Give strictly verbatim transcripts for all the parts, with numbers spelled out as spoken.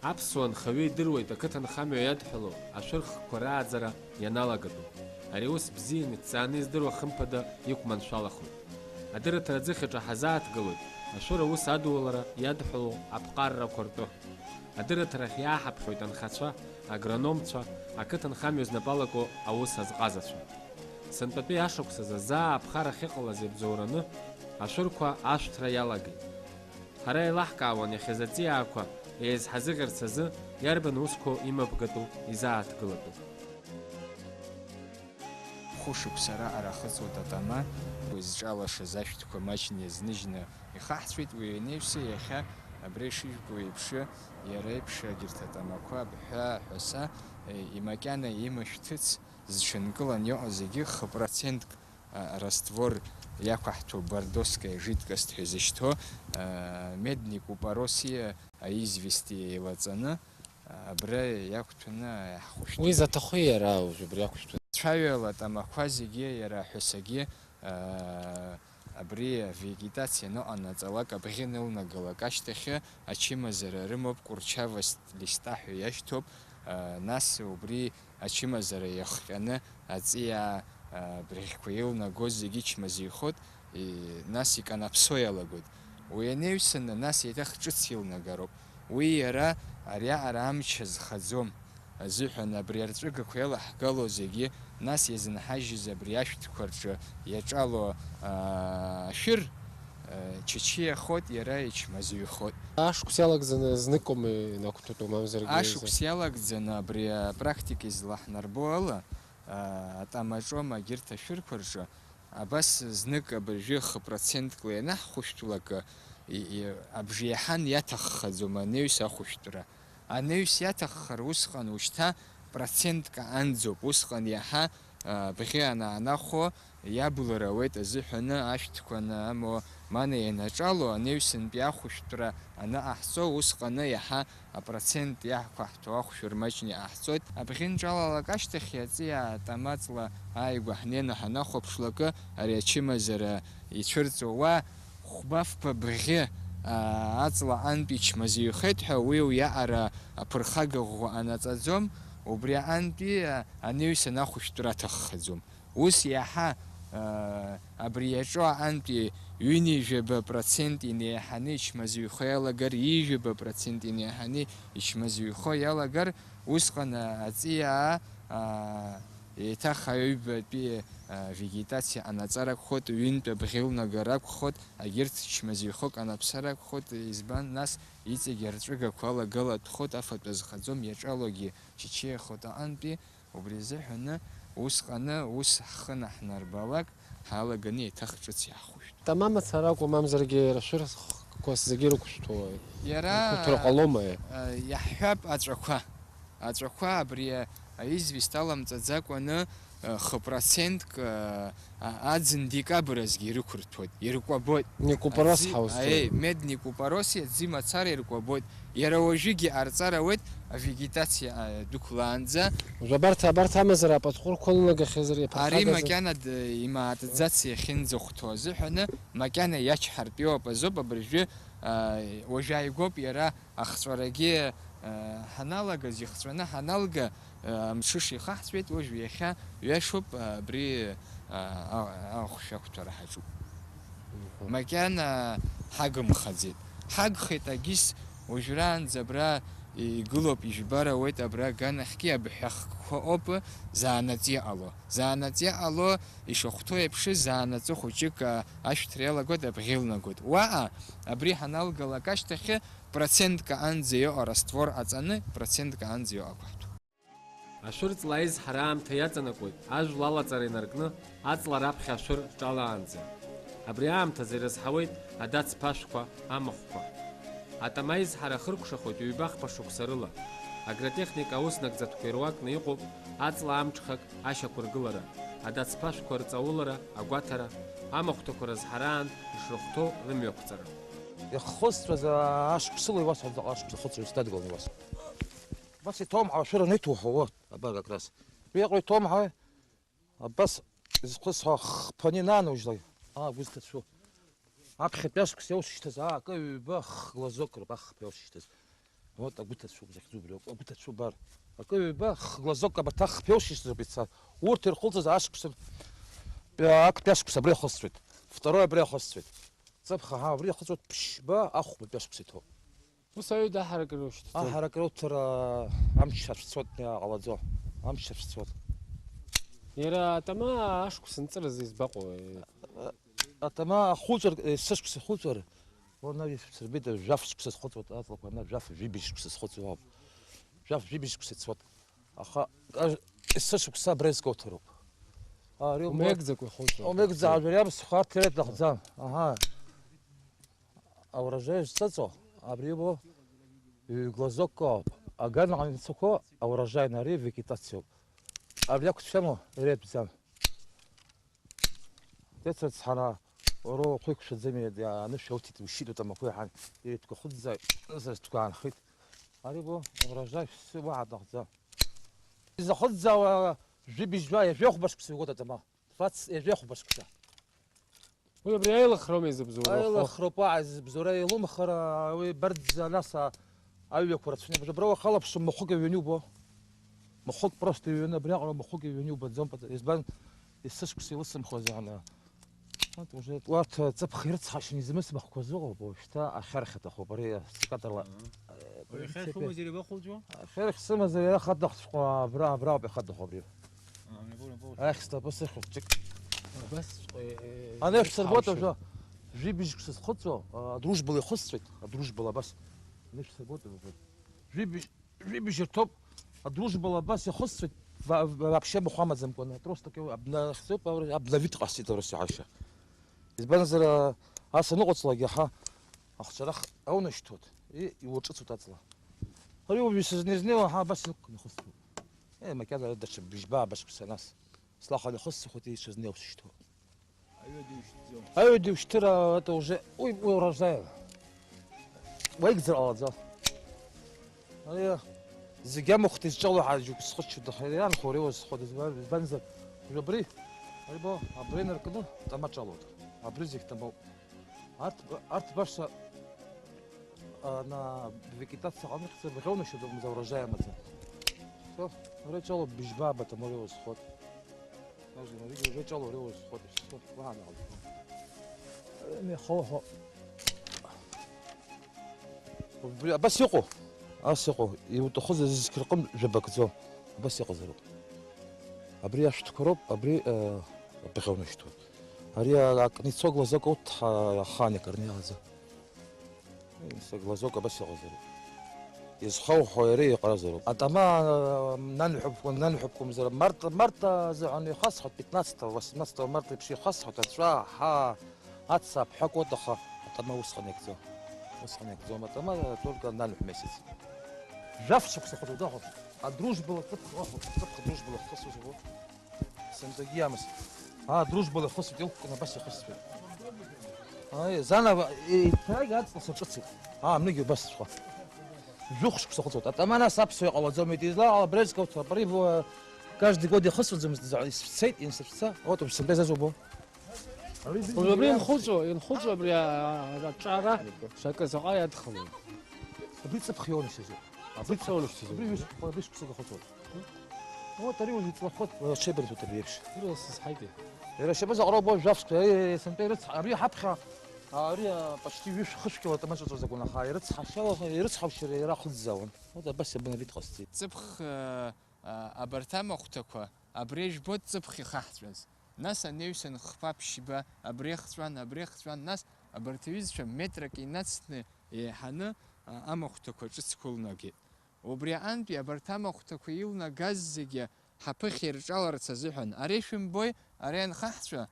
Аԥсуа нхаҩы идыруеит ақыҭанхамҩа иадҳәалоу ашәырхқәа рааӡара ианалагатәу. Ари аус бзианы иҭҵааны издыруа хымԥада иқәманшәалахоит. Адырраҭара аӡыхь аҿы ҳазааҭгылоит ашәыр аус адулара иадҳәалоу аԥҟаррақәа ртәы. Адырраҭарахь иааҳаԥхьоит анхацәа, агрономцәа, ақыҭанхамҩа знапы алаку аус азҟазацәа. Сынтәатәи ашықәсазы заа аԥхара ахьыҟалаз иабзоураны, ашәырқәа ашәҭра иалагеит. Ҳара еилаҳкаауан иахьаз аҵиаақәа еизҳазыҟьарц азы иарбан усқәоу имабгатәу изааҭгылатәу. Хәышықәса раҟара ахыҵуеит атама, уи зҿалашаз ашәҭқәа маҷны иазныжьны ихаҳҵәеит, уи анаҩс иахьа абра ишыжәбо еиԥш, иара еиԥш егьырҭ атамақәа абҳәа, аҳәаса, е, имакьана имышәҭыц зҽынкылан иҟоу зегьы хы процентк, а, раствор иақәаҳҭу бордоская жидкость ҳәа изышьҭоу, а, медный купоросиа, а, извести еилаҵаны, а, абра иақәҭәаны иаҳхәышәтәуп. Уи заҭаху иара уажә абри ақәышәтәаны? Цәаҩала атамақәа зегьы, иара аҳәасагьы, а, абри авегетациа аныҟанаҵалак, абӷьы анылнагалак ашьҭахьы ачымазара рымоуп, курчавость листа ҳәа иашьҭоуп, а, нас убри ачымазара иахҟьаны аҵиаа, а, бӷьқәа илнагоз зегьы чмазаҩхоит, и-, нас иканаԥсо иалагоит. Уи анаҩсаны, нас еиҭах ҿыц илнагароуп. Уи иара ариаҟара амч азхаӡом азыҳәан абри арҵәыгақәа еилаҳгало зегьы, нас иазынҳажьыз абри ашәҭқәа рҿы иаҿало, аа, ашәыр, э, чычиахоит, иара ичмазаҩхоит. Ашықәс иалагӡаны зныкоума инақәҭәатәу, мамзаргьы? Ашықәс иалагӡаны абри апрактика излаҳнарбо ала, аа, атамаҿома егьырҭ ашәырқәа рҿы, абас знык абыржәы хы процентла ианаҳхәышәтәлак, и-, и-, абжеиҳан иаҭаххаӡом анаҩс ахәышәтәра. Анаҩс иаҭаххар усҟан ушьҭа процентк аанӡоуп, усҟан иаҳа, а, бӷьы анаанахәо, иабулар ауеит азыҳәаны ашәҭқәа анамоу, мана ианаҿало, анаҩсантәи ахәышәтәра аныҟаҳҵо, усҟаны иаҳа апроцент иақәаҳҭу ахәшә рмаҷны иҟаҳҵоит. Абӷьы нҿалалак ашьҭахь иаҵиаа атамаҵла ааигәа ҳнеины ҳанахәаԥшлакы, ари ачымазара ицәырҵуа уа хәба-фба бӷьы, аа, аҵла антәи ичмазаҩхеит ҳәа, уи уиаҟара аԥырхага ӷәӷәа ҟанаҵаӡом, убри аҟантәи, а, анаҩс анахәышәтәра аҭаххаӡом. Ус иаҳа, аа, абри иаҿу аҟантәи ҩынҩажәаба процент инеиҳаны ичмазаҩхо иалагар, ҩажәаба процент инеиҳаны ичмазаҩхо иалагар, усҟан, а, аҵиаа, аа, еиҭах аҩбатәи, а, вегетациа ҟанаҵар акәхоит, ҩынтә абӷьы лнагар акәхоит, агьырҭ чмазаҩхо канаԥсар акәхоит, избан, нас иҵегь арҵәыгақәа алагалатәхоит, афатә азхаӡом, иаҿалогьы чычеихоит аҟантәи, убри азыҳәаны, усҟаны, ус ҳхы наҳнарбалак, ҳалаганы еиҭах ҿыц иаҳхәышәтәуп. Тама мацара акәу, мамзаргьы рашәырқәас зегьы рықәшәҭуа, иара, рқәыҭәра ҟалома? А, иаҳҳәап, аҵәақәа. Аҵәақәа абри аизвест аламҵаӡакәаны, а, хы процентк, а, а, аӡын декабрь азгьы ирықәырҭәоит, иркәабоит. Некупорос аӡи-, ҳауз аи, ду. Медни купороси аӡи мацара иркәабоит. Иара уажәыгьы ҟарҵар ауеит авегетациа, а, дәықәлаанӡа. Уажә абарҭ, абарҭ амазара апатҟәырқәа лылагахьазар иаԥырхагазар? Ари макьана д-, имаатӡац иахьынӡахәҭоу азыҳәаны, макьана иачҳартәиоуп азоуп абыржәы, а, уажә ааигәоуп иара Ахҵәарагьы, э, ҳаналагаз, ихҵәаны ҳаналга, э, амҽыш ихаҳҵәеит, уажә иахьа ҩашоуп, э, абри, э, а-, ахәшә ақәҭәара ҳаҿуп. Мгм. Макьана ҳагымхаӡеит. Ҳагхеит агьыс, уажәраанӡа абра игылоуп, ижәбар ауеит, абра аганахьгьы абҳәахқәа ыҟоуп, заанаҵ иҟало. Заанаҵ иҟало, ишахәҭоу еиԥш, заанаҵы хәыҷык, а, ашәҭра иалагоит, абӷьы лнагоит. Уаҟа, абри ҳаналгалак ашьҭахьы, Процентк аҟынӡа иҟоу раствор аҵаны, процентк аҟынӡа иҟоу ақәаҳҭуп. Ашәыр ҵла аизҳара аамҭа иаҵанакуеит ажәла алаҵара инаркны аҵла раԥхьа ашәыр ҿалаанӡа. Абри аамҭазы ирызҳауеит адацԥашәқәа, амахәқәа. Атама аизҳара ахыркәшахоит ҩба-хԥа шықәса рыла. Агротехника аус нагӡатәқәа ируакны иҟоуп аҵла амҽхак ашьақәыргылара, адацԥашәқәа рҵаулара, агәаҭара, амахәҭақәа рызҳараан ишрыхәҭоу рымҩақәҵара. Иххысҵәаз ашықәсыла иуасҳәап, заҟа ашықәса хыҵуеит сдадгыланы иуасҳәап. Абас иҭоумҳауа ашәыр аниҭоуҳауа, абар как раз. Уи иҟоу иҭоумҳауеи? Абас изхысҳәо хԥа анинаанужьлак, аа, гәы зҭацәу. Аԥхьатәи ашықәс иаусышьҭаз, аа, акы ҩба х-, глазок роуп ахԥа иаусышьҭаз. Вот агәы ҭацәуп захьӡу убриоуп, агәы ҭацәу бар. Акы ҩба, х-, глазок абарҭ ахԥа иоушьҭроуп ицар. Урҭ ирхылҵыз ашықәсан, актәи ашықәс абра ихысҵәеит. Второй абра ихысҵәеит. Ҵыԥх, аҳа, абри ихысҵәоит ԥшьба ахәбатәи ашықәс иҭоуп. Ус аҩы даҳаракыра ушьҭаҵоит. Аҳаракыра уҭара амч ацәцоит, иааҟалаӡо. Амч ацәцоит. Иара атама ашықәс нҵыразы избаҟоу? Атама ахуҵәар, есышықәс ихуҵәар, уа наҩ ишәсырбеит, жәаф шықәса схыҵуеит, аҵлақәа ана жәаф жәибжь шықәса схыҵуа ауп. Жәаф жәибжь шықәса ицоит. Аха, аж-, есышықәса абра изкоуҭароуп. Ари умеигӡакәа ихуҵәар. Умеигӡа, ажәа иамсхо арҭ иара иҭахӡам. Аҳа. Аурожай зҵыҵо, абри бо, ҩ-, глазокко ауп. Аганаҟа ицақәоу аурожаин, ари вегетациоуп. Абри ақәцәаму, иара иатәӡам. Децрыцҳара, уара ухы иқәшәаӡами, анышә ауҭеит, ушьит утамақәа иаҳан, иара итәқәа хыҵӡа, зырҭқәа аанхеит. Ари бо, урожай шәсы уаҳа аҭахӡам. Изахыҵӡаауа жәибжьба, ҩажәи хәба шықәса иугоит атама. Двадцать, ҩажәи хәба шықәса. Уи абри аилыхроума изыбзоуроу? Аилыхроуп, уаҳа изыбзоуроу, илумхар, уи бырӡ, нас, а, аҩбақәа рацәаны, абра уахалаԥшым, махәык ҩҩаны иубо. Махәык просто ҩҩаны, абриаҟара махәык ҩҩаны иубаӡом, избан, есышықәса илысымхуазааны. Вот уже, урҭ ҵыԥх ирыцҳашьаны изымысмахқәаз ыҟоуп, уажәшьҭа ахьархь аҭахуп, ари, а, скадрла. Мгм. Э, Уаҩ хьархь принципе, умазар иабахәылҵәо? Ахьархь сымазар иара хаҭахҵәҟьоу абра, абраоуп ихаҭаху абри. А, мҩаԥура, мҩаԥура. Ахь снапы сыхьуеит, ҷык. Абас, э, э, Ане шәсырбоит иҳауша. Уажәы, жәибжьк сызхыҵуа, а, адружбала ихысҵәеит, адружбала абас. Ане шәсырбоит уажәы. Жәибжь, жәибжь рҭоуп, адружбала абас ихысҵәеит, ва-, ва-, вообще махә амаӡамкәаны, просто кеу-, абна-, хьӡуп, аура-, обновить ҟасҵеит, аурыс иҳауша. Избанзар, а, ас аныҟаҵлак иаҳа ахәцәарах аунашьҭуеит, и-, иурҿыцуеит аҵла. Ари уажәы сызнеизнеиуа ҳа абас иқәкны ихысҵәоит. Э, макьана даҽа быжьба абасқәа нас. Слахан ихысҵәахуеит, ишызнеиуа сышьҭоуп. Аҩы дыушьҭыра, это уже, уи, уи урожай. Уеигӡар ҟалаӡом. Ари, зегь амахәҭа изҿало ҳәа џьоук схыччоит, аха иара ианхо уреиуа схоит, избан-, избанзар, уажәы абри, ари бо, абри наркны, тама ҿалоит. Абри зегь тамоуп. Арҭ, арҭ баша, а, на вегетациа ҟамлахьӡа, бӷьоунашьа дыҟамзар урожай амаӡам. Всё, уара иҿало быжьба, бата, море восход. Даже на видео уже ҿало уара восход, всё, ладно, ладно. Э, не, хо, хо. Убри абас иҟоу, ас иҟоу, иуҭахыз зқьы рҟынтә жәабакӡоу, абас иҟазароуп. Абри ашәҭқәа роуп, абри, э, абӷьы аунашьҭуа. Ари а-, акны ицо глазок урҭ ҳа-, ахаан икарны иҟаӡам. Э, са глазок абас иҟазароуп. Изхауҳәо иара иҟазароуп. Атама, э, нанҳәыԥкәын, нанҳәыԥкәымзар, март, март азыҳәан ихасҳәоит, пятнадцатого, восемнадцатого марта еиԥш ихасҳәоит, аҵәа, аҳа, Аца аԥҳәак уоҭахо атама усҟан иакӡом. Усҟан иакӡом атама, только нанҳә месяц. Жәаф шықәса хәыҷы дахәаԥш. Адружбала ҵыԥх уахәаԥш, ҵыԥх адружбала хысус убо. Сынтәагьы иамаз. Аа, адружбала ихысуеит, илкәкәаны абас ихысуеит. Аи, занава, еиҭагь аҵла саҿыцит. Аа, амнагьы убас схәа. Жәохә шықәса хыҵуеит. Атама нас аԥсуа иҟалаӡомеит, излаҟала Брезгов, абри, каждый год ихысуаӡомызт, исцеит, инсыцәца. Вот, сынтәа изазубо. Уажә абри инхәыҵәо, инхәыҵәо абри а-, а-, аҿара шакы заҟа иадхалои? Абри ҵыԥх иоуны шьазоуп. Абри ҵыԥх иоуны шьазоуп. Абри ҩышықәса, абри шықәса дахыҵуеит. Вот ари уажә иҵлахуеит, уара ҽеибырдоит абри еиԥш. Ура, сызҳаитеи? Иара шьапы заҟароу убо жәаф шықәса, ари, ари, сынтәа ирыцҳа-, абри ҳаԥхьа, ари, а, почти ҩышә-хышә километр маҷ ыҵәо закәын, аха ирыцҳашьала, ирыцҳаушьара иара ахыӡӡауан. Вот абас иабын абит ҟасҵеит. Ҵыԥх, э, А, абарҭ амахәҭақәа, абри жәбоит ҵыԥх ихаҳҵәаз. Нас анаҩсан хԥа ԥшьба абри ахҵәан, абри ахҵәан, нас абарҭ аҩызцәа метрак инацны еиҳаны, а, амахәҭақәа ҿыцқәа ылнагеит. Убри аҟынтәи абарҭ амахәҭақәа илнагаз зегьы ҳаԥыхьа ирҿаларц азыҳәан, ари шәымбои, ари анхаҳҵәа,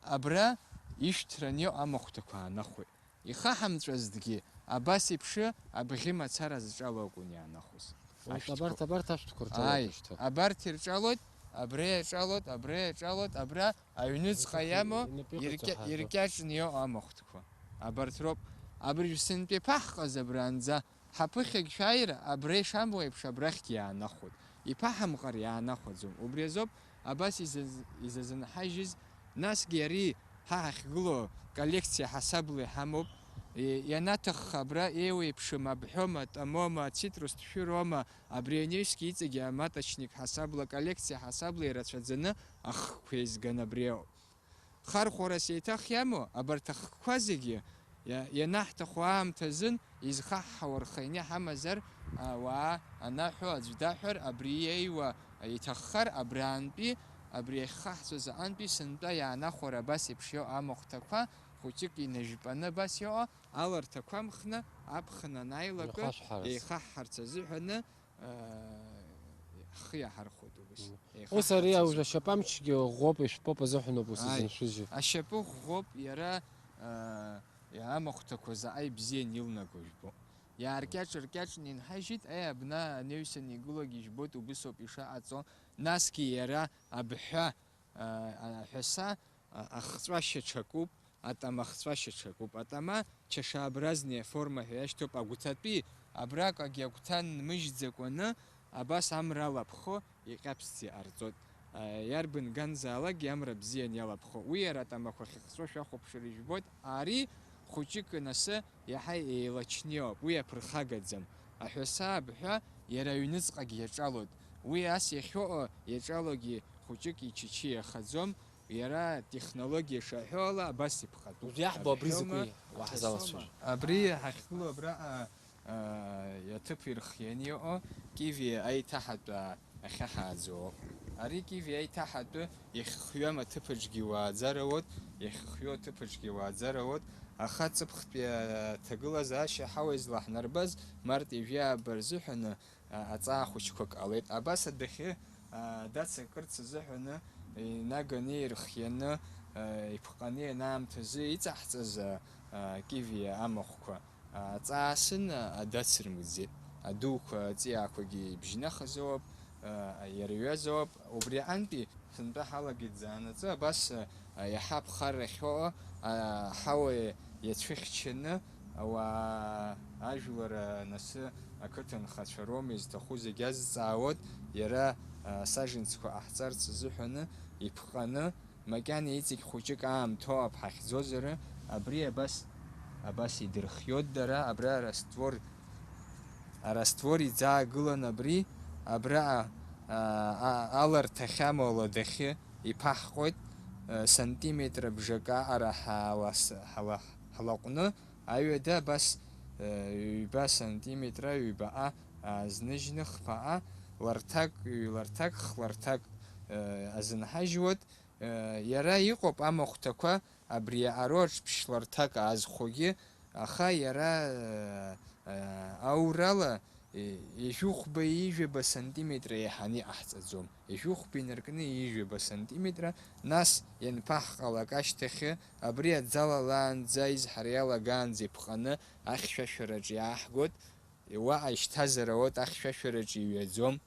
абра ишәҭраны иҟоу амахәҭақәа аанахәеит. Ихаҳамҵәазҭгьы абас еиԥш абӷьы мацара зҿало акәын иаанахәоз. Урҭ ашәҭқәа. Абарҭ, абарҭ ашәҭқәа рҿалоит, аи, ашьҭа. Абарҭ ирҿалоит, абра иаҿалоит, абра иаҿалоит, абра аҩныҵҟа иамоу инапы иркьа-, иҟаҵо ҳәа. Иркьаҿны иҟоу амахәҭқәа. Абарҭ роуп. Абыржә сынтәа иԥаҳҟаз абранӡа. Ҳаԥыхьагь шәааира, абра ишамоу еиԥш абрахьгьы иаанахәоит. Иԥаҳамҟар иаанахәаӡом. Убри азоуп абас изаз-, изазынҳажьыз, насгьы ари ҳа ҳахьгылоу коллекциа ҳасабла иҳамоуп, Ианаҭахха абра еиуеиԥшым абҳәома, атамома, ацитрустә шәырома, абри анаҩсгьы иҵегьы аматочник ҳасабла, аколлекциа ҳасабла ирацәаӡаны ахқәа еизганы абри ауп. Хархәарас еиҭах иамоу абарҭ ахқәа зегьы иа-, ианаҳҭаху аамҭа азын изхаҳҳауа рхы ианиҳамазар, ауаа анаҳәо аӡә даҳәар, абри иеиуа иҭаххар, абраантәи, абри ахьхаҳҵәаз аҟынтәи сынтәа иаанахәар абас еиԥш иоуа амахәҭақәа, хәыҷык инажәпаны абас иоуа, аларҭақәа амхны, аԥхын анааилакы, Ихашәҳараз. еихаҳҳарц азыҳәаны, аа, ҳхы иаҳархәоит убас. Мм. Ус ари Еихаҳҳарц азы. Ашьапамчгьы ӷәӷәоуп, ишәпоуп азыҳәаноуп ус Ааи. изыншәыжьы. Ашьапы ӷәӷәоуп, иара, аа, амахәҭақәа заҟа ибзиан илнаго жәбо. Иааркьаҿ-ркьаҿны инҳажьит, аи, абна анаҩсан игылогьы ижәбоит, убысоуп ишаҟаҵо. Насгьы иара абҳәа, аа, аҳәаса, а, ахҵәашьа ҽакуп, атама ахҵәашьа ҽакуп. Атама чашеобразная форма ҳәа иашьҭоуп агәҭатәи, абракәагьы агәҭа нмыжьӡакәаны, абас амра алаԥхо, иҟьаԥсӡа иҟарҵоит. А, иарбан ганзаалакгьы амра бзиан иалаԥхо. Уи иара атамақәа ахьыхҵәо шәахәаԥшыр ижәбоит. Ари хәыҷык анасы иаҳа еилачны иоуп, уи аԥырхагаӡам. Аҳәаса абҳәа иара аҩныҵҟагьы иаҿалоит. Уи ас иахьыҟоу иаҿалогьы хәыҷык ичычы иахаӡом. Иара атехнологиа шаҳәо ала абас иԥҟатәуп. Уажә иаҳбо абри Абҳәома, закәи? Уаҳа залацәажәо. Абри ҳахьгылоу абраҟа, аа, аҭыԥ ирхианы иҟоу Киви аиҭаҳатә, аа, ахьаҳааӡо. Ари Киви аиҭаҳатәы иахьхҩам аҭыԥаҿгьы уааӡароуеит, иахьхҩоу аҭыԥаҿгьы уааӡароуеит, аха ҵыԥхтәи аҭагылазаашьа ҳауа излаҳнарбаз март ҩажәи ааба рзыҳәаны, а, аҵаа хәыҷқәак ҟалеит. Абас адәахьы, а, дацакырц азыҳәаны инаганы, ирхианы, а, иԥҟаны ианаамҭазы иҵаҳҵаз, а, а, Киви амахәқәа, а, аҵаа сын, а, адацрымгӡеит. Адуқәа, аҵиаақәагьы ибжьнахызоуп, а, ирҩазоуп. Убри аҟынтәи сынтәа ҳалагеит заанаҵы, абас, а, иаҳа аԥхарра ахьыҟоу, а, аҳауа иацәыхьчаны, ауаа ажәлар, а, анасы ақыҭанхацәа роума изҭаху зегь азҵаауеит, иара, а, асаженцқәа ҟаҳҵарц азыҳәаны иԥҟаны, макьана иҵегь хәыҷык аамҭоуп ҳахьӡозар, абри абас, абас идырхиоит дара, абра раствор Араствор иӡаагылан абри, абраҟа, а, а, аларҭахьама ладахьы иԥаҳҟоит, а, сантиметра бжак аҟара ҳалас-, ҳала-, ҳлаҟәны, аҩада абас, а, ҩба сантиметра ҩбаҟа аазныжьны хԥаҟа ларҭак, ҩларҭак, хларҭак, а, азынҳажьуеит. Иара иҟоуп амахәҭақәа абри аҟароаҿ ԥшьларҭак аазхәогьы, аха иара, аурала, ежәыхәба ижәаба сантиметра еиҳаны иҟаҳҵаӡом. Ежәыхәба инаркны ижәаба сантиметра, нас ианԥаҳҟалак ашьҭахьы, абри аӡалалаанӡа изҳара иалагаанӡа иԥҟаны ахьшәашәараҿы иааҳгоит, уаҟа ишьҭазар ауеит, ахьшәашәараҿы иҩаӡом.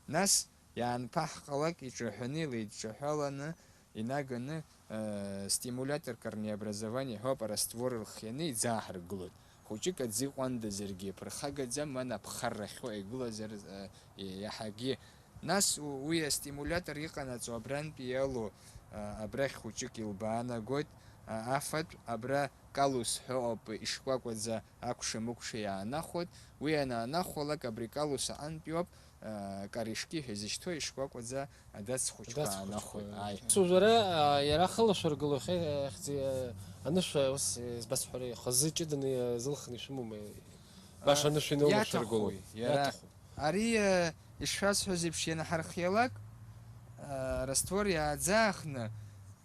Нас, иаанԥаҳҟалак, иҿаҳәаны, илеидҿаҳәаланы инаганы, э, стимулятор корнеобразования ҳәа раствор рхианы иӡааҳаргылоит. Хәыҷык аӡы иҟәандазаргьы иаԥырхагаӡам, ма аԥхаррахьоу игылазар, э, иаҳагьы. Нас у-, уи астимулятор иҟанаҵо абрантәи иалоу, э, абрахь хәыҷык илбаанагоит, э, афатә абра калус ҳәа ыҟоуп, ишкәакәаӡа акәша-мыкәша иаанахәоит. Уи анаанахәалак абри калус аҟынтәи ауп, а, корешки ҳәа изышьҭоу ишкәакәаӡа адац хәыҷқәа Адац аанахәоит. Хәыҷқәа. Ааи. Ус уажәы, а, иара ахылашәыргыло ихе-, ихьӡи-, а, анышә, а, ус, избасҳәари, хазы ҷыданы, а, зылхны ишәымоума? Баша А, анышә инылашәыргыло. Иаҭахуи, иара? Иаҭаху. Ари, а, ишшәасҳәаз еиԥш ианаҳархиалак, а, раствор иааӡаахны,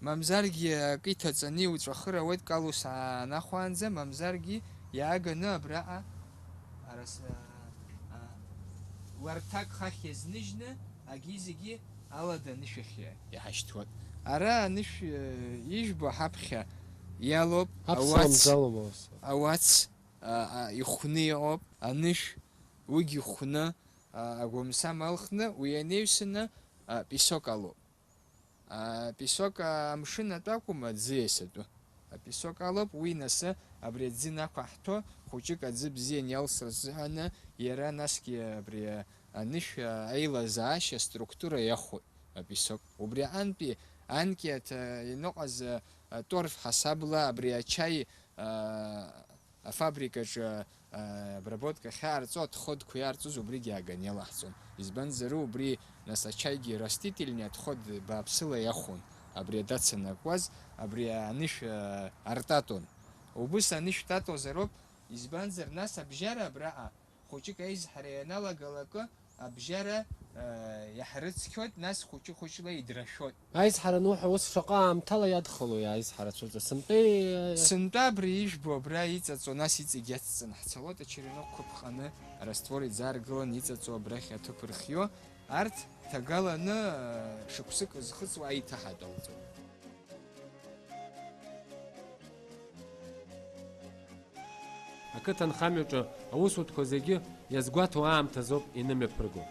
мамзаргьы акы иҭаҵаны иуҵәахыр ауеит калус аанахәаанӡа, мамзаргьы иааганы абраҟа арас-, а, а, ларҭак хахь иазныжьны, агьи-зегьы алада анышә ахь иа-, иҳашьҭуеит. Ара анышә, э, ижәбо ҳаԥхьа иалоуп, Аԥсуа ауац, мзалоума ус? Ауац, а, а, ихәны иҟоуп, анышә, уигьы ихәны, а, агәамсам алхны, уи анаҩсаны, а, песок алоуп. А, песок, а, амшын атәы акәым, аӡы иасатәу. Апесок алоуп, уи насы абри аӡы нақәаҳҭәо, хәыҷык аӡы бзиан иалсра азыҳәаны, иара насгьы абри, а, анышә, а, аилазаашьа аструктура иахәоит апесок. Убри аҟынтәи анкьа аҭ-, иныҟаз, а, а, торф ҳасабла абри ачаи, а, Афабрикаҿы, а, обработка ахьаарҵо, отходқәа иаарҵоз убригьы ааганеилаҳҵон. Избанзар, убри, нас, ачаигьы растительный отход бааԥсыла иахәон. Абри адацанакуаз, абри анышә, а, артатон. Убыс анышә татозароуп, избанзар, нас абжьара абраҟа хәыҷык аизҳара ианалагалакы, абжьара, э, иаҳрыцқьоит, нас хәыҷы-хәыҷла идрашәоит. Аизҳара ануҳәа, ус шаҟа аамҭала иадхалои аизҳара цәырҵра? Сынтәеи, э, Сынтәа абри ижәбо абра иҵаҵо, нас иҵегь иацҵаны ҳцалоит, ачеренокқәа ԥҟаны, раствор иӡааргыланы иҵаҵо абрахь аҭыԥ рхио, арҭ ҭагаланы, э, шықәсык зхыҵуа аиҭаҳатәалҵоит. Ақыҭанхамҩаҿы аусутәқәа зегьы иазгәаҭоу аамҭазоуп инымҩаԥырго.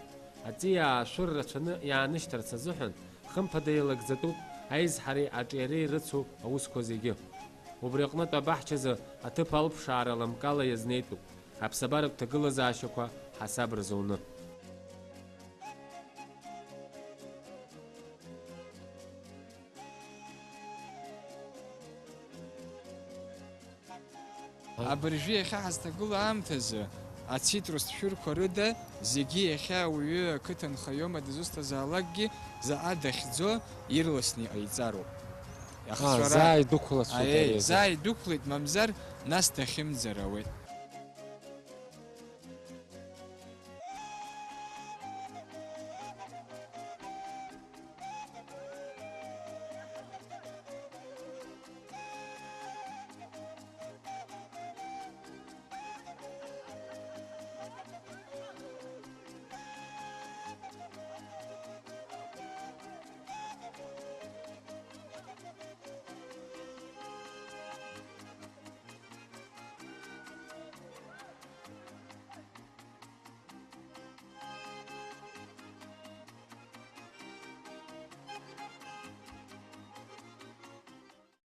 Аҵиаа ашәыр рацәаны иаанышьҭырц азыҳәан, хымԥада еилагӡатәуп аизҳареи аҿиареи рыцу аусқәа зегьы. Убри аҟнытә абаҳчазы аҭыԥ алԥшаара лымкаала иазнеитәуп, аԥсабаратә ҭагылазаашьақәа ҳасаб рзуны. Абыржәы иахьа ҳазҭагылоу аамҭазы ацитрустә шәырқәа рыда зегьы иахьа ауаҩы ақыҭанхаҩома дызусҭазаалакгьы заҟа дахьӡо ирласны иҟаиҵароуп. Ахцәара, заа идәықәлацәоит ари азы. Заа идәықәлеит, мамзар, нас дахьымӡар ауеит.